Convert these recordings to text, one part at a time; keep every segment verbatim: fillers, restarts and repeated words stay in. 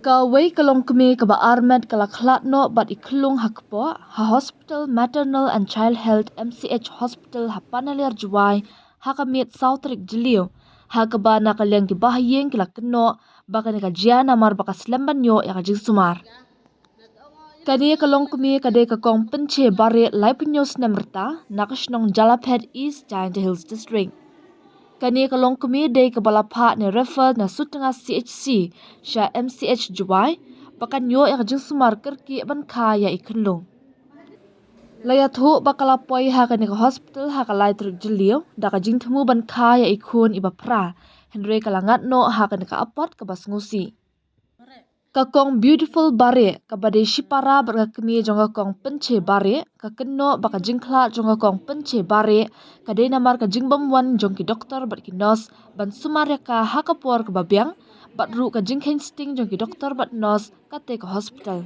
Kawei ka longkmie kaba armet ka la khlad noh bad i khyllung ha kpoh ha Hospital Maternal and Child Health M C H Hospital ha Panaliar Jowai ha ka miet saw tarik Jylliew, ha kaba na ka liang ki bahaïing ki la kynnoh ba kane ka jia namar ba ka slem ban ïoh ïa ka jingsumar. Kane ka longkmie ka dei ka Kong Pynche Bareh, laiphew snem rta, na ka shnong Jalaphet, East Jaintia Hills District. Kane ka longkmie dei kaba la phah ne refer na Sutnga C H C sha M C H Jowai ba kan ïoh ïa ka jingsumar kyrkieh ban kha ïa i khyllung. La ïathuh ba ka la poi ha kane ka hospital ha ka lai tarik Jylliew da ka jingthmu ban kha ïa i khun iba phra, hynrei ka la ngat noh ha kane ka apot kaba sngewsih. Ka Kong Beautiful Bareh, kaba dei shipara bad ka kmie jong ka Kong Pynche Bareh, ka kynnoh ba ka jingkhlad jong ka Kong Pynche Bareh ka dei namar ka jingbym wan jong ki doktor bad ki nurse ban sumar ïa ka ha ka por kaba biang, bad ruh ka jingkheiñ sting jong ki doktor bad nurse katei ka hospital.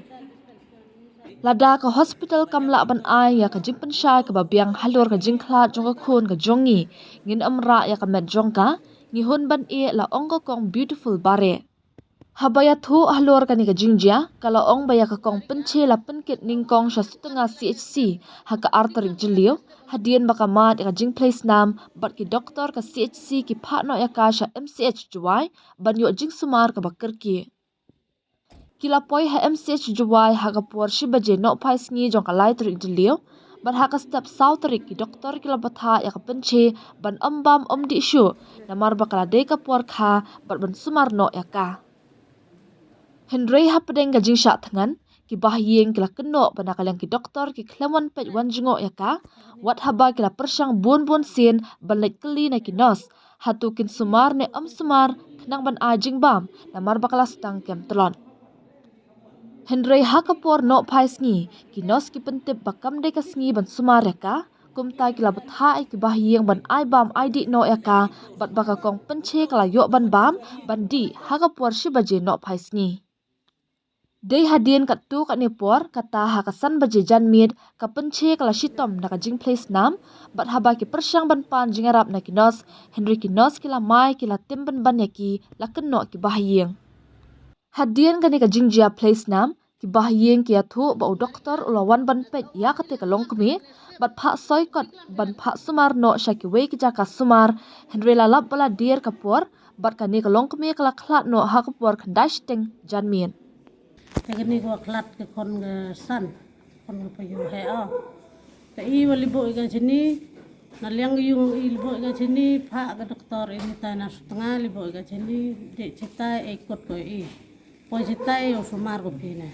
Lada ka hospital kam lah ban ai ïa ka jingpynshai kaba biang halor ka jingkhlad jong ka khun ka jong ngi, ngin ym rah ïa ka met jong ka, ngi hun ban ïeh, la ong ka Kong Beautiful Bareh. Haba ïathuh halor kane ka jingjia, ka la ong ba ïa ka Kong Pynche la pynkit nyngkong sha Sutnga C H C ha ka ar tarik Jylliew, hadien ba ka mad ïa ka jingphlei snam bad ki doktor ka C H C ki phah noh ïa ka sha M C H Jowai ban ïoh jingsumar kaba kyrkieh. Ki la poi ha M C H Jowai ha ka por shi baje nohphai sngi jong ka lai tarik Jylliew, bad ha ka step saw tarik ki doktor ki la bthah ïa ka Pynche ban ym bam ym dih shuh namar ba ka la dei ka por kha bad ban sumar noh ïa ka. Hynrei hapdeng ka jingshah thngan, ki bahaïing ki la kynnoh ba na ka liang ki doktor ki khlem wan peit wan jngoh ïa ka, wat haba ki la pyrshang bun bun sien ban leit kylli na ki nurse, hato kin sumar ne ym sumar, khnang ban ai jingbam namar ba ka la sdang kem tlot. Hynrei ha ka por nohphai sngi, ki nurse ki pyntip ba kam dei ka sngi ban sumar ïa ka, kumta ki la bthah ïa ki bahaïing ban ai bam ai dih noh ïa ka, bad ba ka Kong Pynche ka la ïoh ban bam ban dih ha ka por shi baje nohphai sngi. Dei hadien katto katne por, kata ha ka san baje janmiet, ka Pynche ka la shitom na ka jingphlei snam, bad haba ki pyrshang ban pan jingïarap na ki nurse, hynrei ki nurse ki la mai, ki la tim pynban ïa ki, la kynnoh ki bahaïing. Hadien kane ka jingjia phlei snam, ki bahaïing ki ïathuh ba u doktor u la wan ban peit ïa katei ka longkmie, bad phah soi kot ban phah sumar noh sha kiwei ki jaka sumar, hynrei la lap ba la dier ka por, bad kane ka longkmie ka la khlad noh ha ka por khyndai shiteng janmiet. Te kane ka khlad ka khon ka san, khon ka payu he o. Te i wa libo i ka chini, na liang yung i libo i ka chini, phah ka doktor i ni tai na Sutnga libo i ka chini, dei chitai e kot ko i. Poi chitai yo sumar ko pine.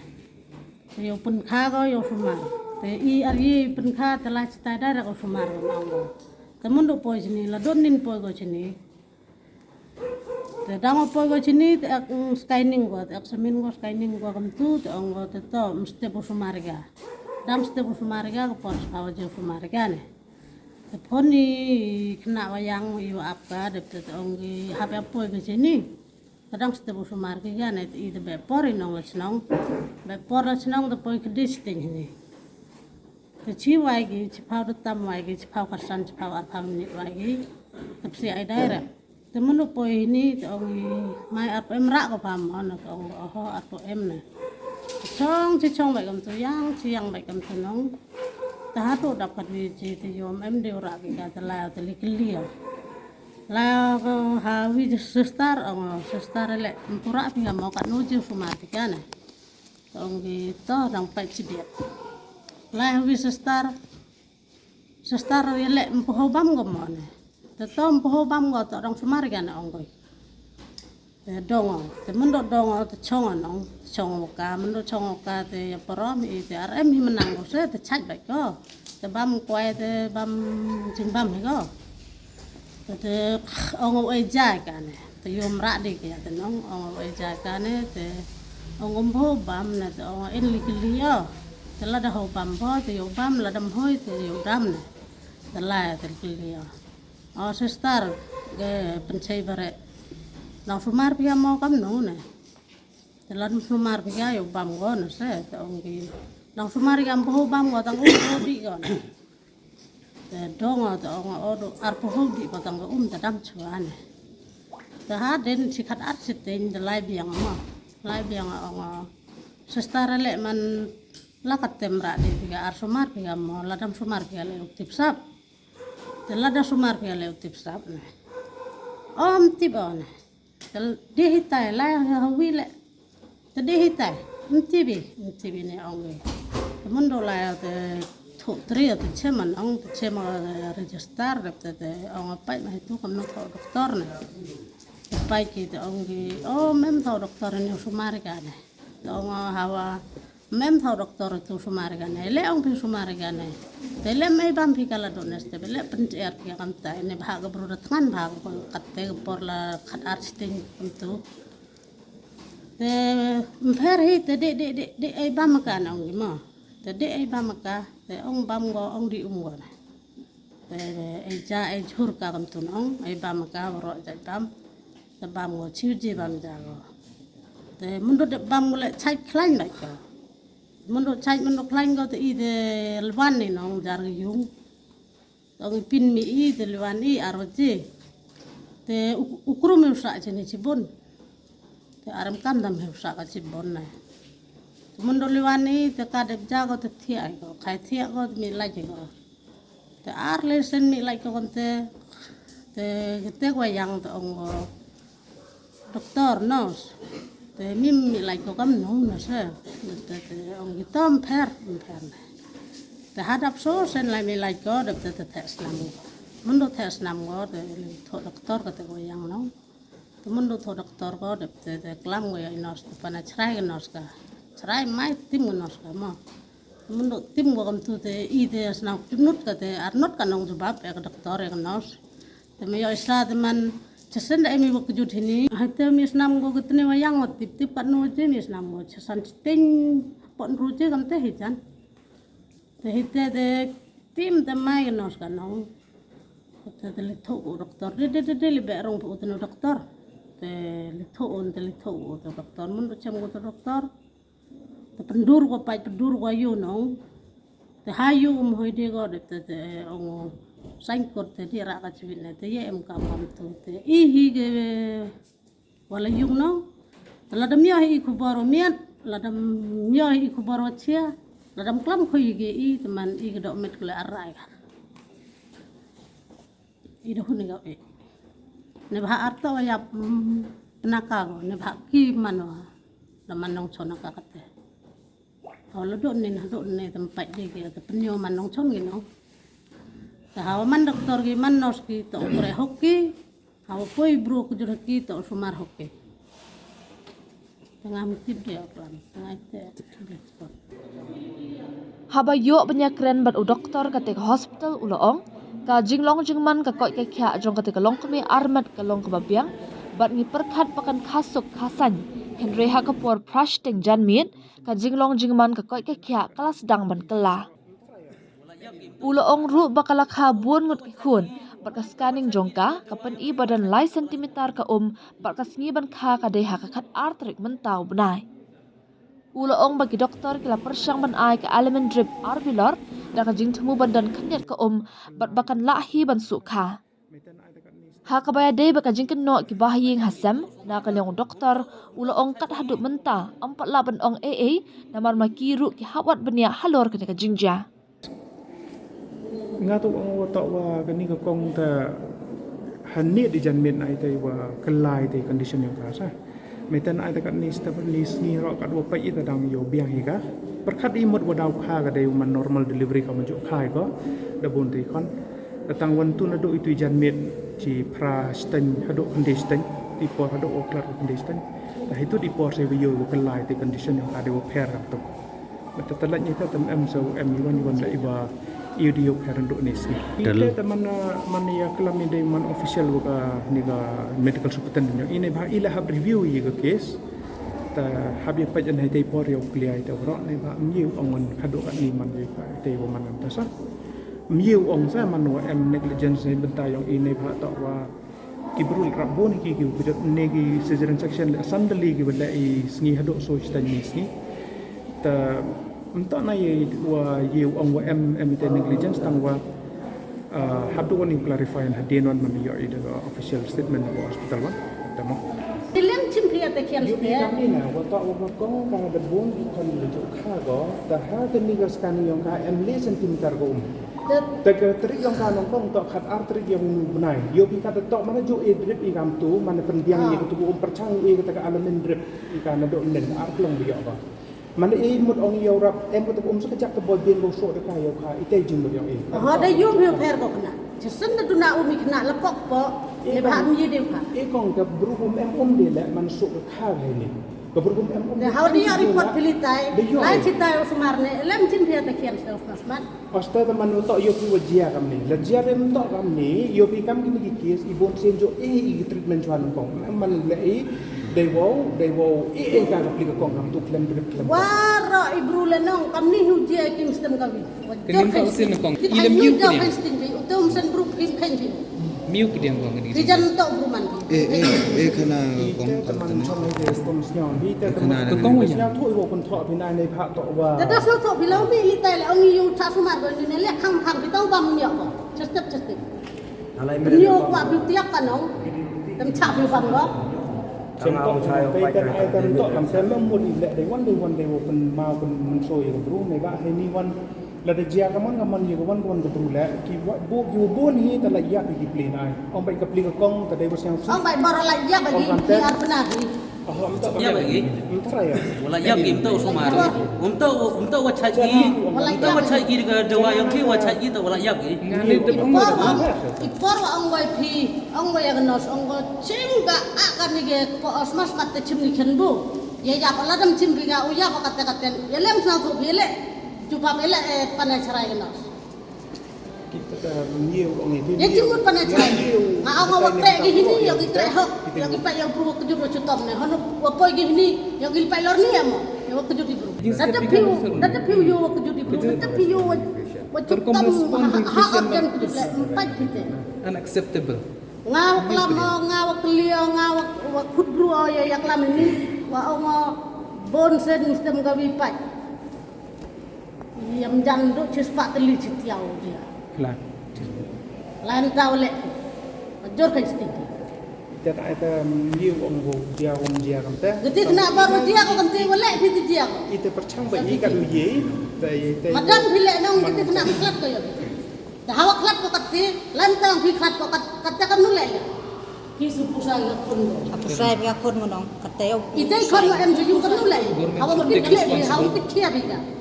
Te yo pynkha ko yo sumar. Te i ar i pynkha te la chitai direct o sumar ko na ong ko. Te mun do poi chini, la don nin poi ko chini. Te dang o poi ko chini, te ek, mm, scanning ko, te ek samin ko, scanning ko kam tu, te ong ko, te to, mesti bo sumar ga. Dang mesti bo sumar ga, ko por ska wa je sumar ga ne. Te phone i kena wa yang i wa ap ka, dep te, te ong ki hap ya poi ko chini. Te dang mesti bo sumar ki ga ne, te i te be por i nong la chnong. Be por la chnong, te poi ki dis ting ni. Te chi wai gi, chi phaw da tam wai gi, chi phaw ka san, chi phaw ar phaw minit wai gi. Te psi ai direct. Te menu poi ni, te ong i, mai ar phaw em ra ko pam, on te ong, oho, ar phaw em na. Te chong, chi chong bai kam tu yang, chi yang bai kam tu nong. Te hatu dap kat wi chi, te yom em deu ra ki ka, te lai, te li ki liang. Lai ko ha wi sister, ong sister le, mpura pi ngam mo kat nu ji sumar ti ka ne. Te ong ki to dang pait chi biat. Lai ha wi sister, sister ye le mpoho bam ko mo ne. Te to mpoho bam ko to dang sumar ga ne ong ko. Te dong o, te mendo dong o, te chong o nong, te chong o ka, mendo chong o ka, te ya parom i, te ar em hi menang ko se, te chait bai ko. Te bam kwai, te bam jing bam hi ko. Te, te ong o e jai ka ne, te yom ra di ke ya te nong, ong o e jai ka ne, te ong o mbo bam ne, te ong o in li ki li o. Te lada ho bam bo, te yo bam, lada mhoi, te yo dam ne. Te lai, te li ki li o. O sister, ke Pynche Bareh. Nang sumar pia mo kam no ne. Te lan sumar pia yo bam go no se, te ong ki. Nang sumar kam bo bam go tang um bo di go ne. Te dong o te ong o do ar bo di ko tang um te dam chua ne. Te ha den chi khat ar chi ten te lai biang mo. Lai biang ong, "Sister, leh man la katem ra de phi ka ar sumar phi ka mo, la dam sumar phi ka leh u tip sap. Te la dam sumar phi ka leh u tip sap ne. Om tip o ne. Te de hitai lai ha wi leh. Te de hitai. Mtibi, mtibi ne ong wi. Te mundo lai te thuk tri te cheman ong te cheman register dep te te ong apai ma hitu kam no thok doktor ne. Te pai ki te ong ki, "O mem thok doktor ne sumar ka ne." Te ong hawa, "Mem thok doktor tu sumar ka ne, le ong phi sumar ka ne. Te le mei bam phi ka la do nes te le pyntiar phi kam tai ne bha ka bru da tngan bha ka kat te ka por la khat ar sting tu." Te mpher hi te de de de de ei bam ka na ong ki mo. Te de ei bam ka, te ong bam go, ong di um go na. Te ei ja ei jhur ka kam tu nong, ei bam ka bro ja bam. Te bam go chiu ji bam ja go. Te mundo de bam go le chai khlain bai ko. Mundo chai mundo khlain go te i de lwan ni nong jar yung. Tong i pin mi i te lwan i ar waje. Te u- ukrum i usa chini chibon. Te aram kam dam he usa ka chibon na. Te mundo lwan i te ka dep ja go te thiak go, khai thiak go te mi lai go. Te ar le sen mi lai ko kon te, te te wa yang te ong go doktor, nurse. Te mi mi lai ko kam nong nurse. Te te ong ki tom pher pher. Te hadap so sen lai mi lai ko dep te te te snam go. Mundo te snam go te le tho doktor ka te wa yang nong. Te mundo tho doktor ko dep te te klam go ya nurse te pana chrai ga nurse ka. Chrai mai tim ga nurse ka mo. Mundo tim go kam tu te i te snam tim nut ka te ar nut ka nong jubab ya ka doktor ya ka nurse. Te me yo isa te man chesen da emi bok jut hini. Hai te mi snam go kitne wa yang wa tip tip kat no je mi snam go chesan chiteng pot ru je kam te hi jan. Te hi te te tim te mai no ska no. Te te le tho u doktor de de de de le be rong u te no doktor. Te le tho un te le tho u te doktor mun do chem go te doktor. Te pendur ko pai pendur ko yu nong. Te ha yu um hoi de ko de te te ong sain kor te di ra ka chwit ne te ye em ka mam tu te i hi ge wala yung nong. Te la dam yo hi i khubor o miat, la dam yo hi i khubor o chia, la dam klam khui ge i te man i ge dok met kule arai ka. I da hun ga e. Ne bha arto ya penaka go ne bha ki mano. Da man nong chona ka kate. Au la do ne na do ne tem pai de ge te penyo man nong chon gi no. Ta hawa man doktor gi man nos ki to kre hok ki. Hawa poi bro ku jur ki to sumar hok ki. Tengah mutip de aklam tengah te. Haba ïoh ban ïakren bad u doktor kata ka hospital u la ong, ka jinglong jingman ka koit ka khiah jong kata ka longkmie armet ka long kaba biang, bad ngi pyrkhat ba kan kha suk kha saiñ, hynrei ha ka por phra shiteng janmiet, ka jinglong jingman ka koit ka khiah ka la sdang ban kylla. U la ong ruh ba ka la kha bun ngut ki khun, bad ka scanning jong ka, ka pyni ba don lai centimeter ka um, bad ka sngi ban kha ka dei ha ka khat ar tarik mynta u bnai. U la ong ba ki doktor ki la pyrshang ban ai ka Alembic drip ar bilor, da ka jingthmu ban don khyndiat ka um, bad ba kan lah hi ban suk kha. Ha kaba ïadei bad ka jingkynnoh ki bahaïing hasem, na ka liang u doktor, u la ong kat haduh mynta, ym pat lah ban ong ei ei, namar ma ki ruh ki hap wad bniah halor kane ka jingjia. Nga to ong wa to wa kani ka kong ta hanit di janmiet na ite wa kylla ite condition yong ka sa. Metan ai ta katni step ni sngi ro kat wa pa ita dang yo biang hi ka. Pyrkhat i mut wa daw kha ka dei man normal delivery ka ma ju kha ko. Da bun ti kon. Da tang wan tu na do itu janmiet chi phra shiteng hado khyndai shiteng. Ti por hado o klar khyndai shiteng. Da hitu di por se wa yo wa kylla ite condition yong ka dei wa pher kam tu. Bad ta talat ni ta tam em sa em iwan iwan la iwa iu di yok haran do ni si. Ite ta man man ya kelam ni dei man official wa ka ni ka medical superintendent yo. Ini bah ila hab review yi ka case. Ta hab ya pajan hai tei por ya clear ite waro ni bah myiu ong man kado ka ni man yi ka ite wa man ta sa. Myiu ong sa man wa em negligence ni benta yong ini bah ta wa Ki brul rap bun ki ki ki jot ne ki cesarean section le sandali ki bela i sngi hadok so chita ni sngi. Ta mta na ye wa ye ong wa em em ite negligence tang wa hadok ni clarify hadien wan man yo i da official statement of hospital wan. Tama. Lem chim phi ïa te khian. Ïoh phi kam ni na, wa toh wa kong ka da bun ki khon la ju kha ko, ta ha te ni ka scan yong ka em le centimeter ko um. Te ka trik yong ka nong kong toh khat ar trik yong u bnai. Ïoh phi ka ta toh mana ju e drip i kam tu, mana pynbiang i ka tu um pyrchang i ka ta ka alamin drip i ka na do nen ar klong bi ïoh ko. Mana i mut ong ïoh rap em ka ta um sa ka jak ta boy bien ko so de ka ïoh ka i te jing mut yong i. Ha da ïoh ïoh pher ko kna. Chesen da duna um i kna la pok po. E bha mi de ka. E kong ka bru um em um de le man so ka kha ga ni. Ka bru um em um. How do you report pilitai? Lai chitai usmar ne lem chin phi ta khian sta usmar. Oste ta man u toh ïoh phi wa jia kam ni. La jia lem toh kam ni. Ïoh phi kam ki ni ki case i bon sen jo e i treatment chuan kong. Man le i dei wow dei wow i e ka ka pli ka kong kam tu klem drip klem. Waro i bru le nong kam ni hu jia kim stem ka wi. Kenim ka usin kong. Ilem yu kenim. Utum sen bru kim khen phi. Miu kenim kong ni. Ki jan toh bru man. Eh eh eh kana kong. Ka kong wa ya. Sñiaw thoh i wa kun thoh phi na nei pha toh wa. Te da sñiaw thoh phi la ong phi li tai la ong i yu cha sumar ko ni ne le khang khang phi tau bam ñiok ko. Chestep chestep. Ñiok wa phi tiak ka nong. Tem cha phi bam ko. Sem toh phi tai ten ai ten toh lam sem mem mut i le dei wan dei wan dei wa kun mau kun mun so i kun bru nei ba hei ni wan. Lada jia ka mon ka mon ïa ka wan ka wan ka bru leh ki wa bu ki wa bun hi ta la ïap ïa ki pli nai. Ong bai ka pli ka kong ta dei wa siang su. Ong bai bor la ïap ïa ki ki ar bna hi. Ïap ïa ki. Ym tara ïa. Wala ïap ki ym tau sumar. Ym tau ym tau wa chai ki. Ym tau wa chai ki ka dawa ïa ki wa chai ki ta wala ïap ki. Ngani de bung. I por wa ong wai phi ong wai ïa ka nos ong ko chim ka a ka ni ke po os mas mat te chim ni khen bu. Ïa ïap la dam chim phi nga u ïap ka te ka ten ïa lem sang thu phi le. Chupa pele eh panai chrai kena. Kita ka ngiu ong itu. Ya jingmut panai chrai. Nga ong wa trek gi hini ya gi trek hok. Ya gi pa ya bru wa kejut wa chutom ne. Hanu wa poi gi hini ya gi pa lor ni ya mo. Ya wa kejut i bru. Dada piu, dada piu yo wa kejut i bru. Dada piu wa wa chutom ha ha jan kejut le empat kita. Unacceptable. Nga wa klam nga wa clear nga wa khut bru ya ya klam ini wa ong wa bon sen stem ga wi pat. Yam jan du chispah tylli chi tiaw dia. Kla. Lan taw le. Jor kai sting. Ita ta ita ngi ong go dia ong dia kam te. Gati khna ba ro dia ko kam te wala phi ti dia ko. Ita perchang ba i ka du ye. Ta ye te. Madam phi le nong gati khna khlat ko yo. Da hawa khlat ko kati lan tang phi khlat ko kat kat kam nu le. Ki su pusa ga khun ko. Pusa ga khun mo nong kat te. Ita khon em ju kam nu le. Hawa kit khia hawa kit khia bi ka.